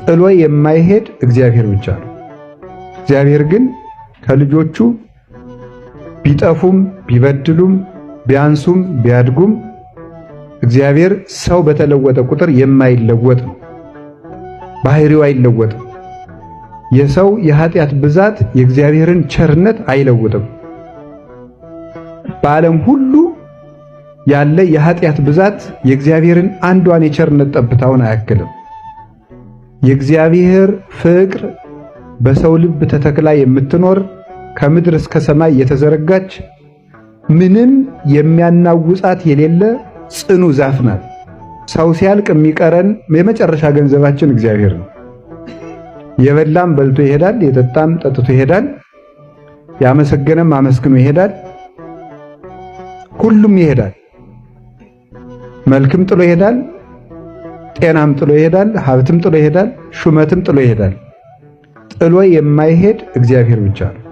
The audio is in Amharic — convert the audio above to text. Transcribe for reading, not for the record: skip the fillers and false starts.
ጥሎ የማይሄድ እግዚአብሔር ብቻ ነው። እግዚአብሔር ግን ከልጆቹ ቢጠፉም ቢበድሉም ቢያንሱም ቢያድጉም እግዚአብሔር ሰው በተለወጠ ቁጥር የማይለወጥ ነው። ባህሪው አይለወጥም። የሰው የኃጢአት ብዛት የእግዚአብሔርን ቸርነት አይለውጥም። በዓለም ሁሉ ያለ የኃጢአት ብዛት የእግዚአብሔርን አንዷን የቸርነት ጠብታውን አያክልም። የእግዚአብሔር ፍቅር በሰው ልብ ተተክላ የምትኖር፣ ከምድር እስከ ሰማይ የተዘረጋች፣ ምንም የሚያናውጻት የሌለ ጽኑ ዛፍ ናት። ሰው ሲያልቅ የሚቀረን የመጨረሻ ገንዘባችን እግዚአብሔር ነው። የበላም በልቶ ይሄዳል፣ የጠጣም ጠጥቶ ይሄዳል፣ ያመሰገነም አመስግኖ ይሄዳል። ሁሉም ይሄዳል። መልክም ጥሎ ይሄዳል፣ ጤናም ጥሎ ይሄዳል፣ ሀብትም ጥሎ ይሄዳል፣ ሹመትም ጥሎ ይሄዳል። ጥሎ የማይሄድ እግዚአብሔር ብቻ ነው።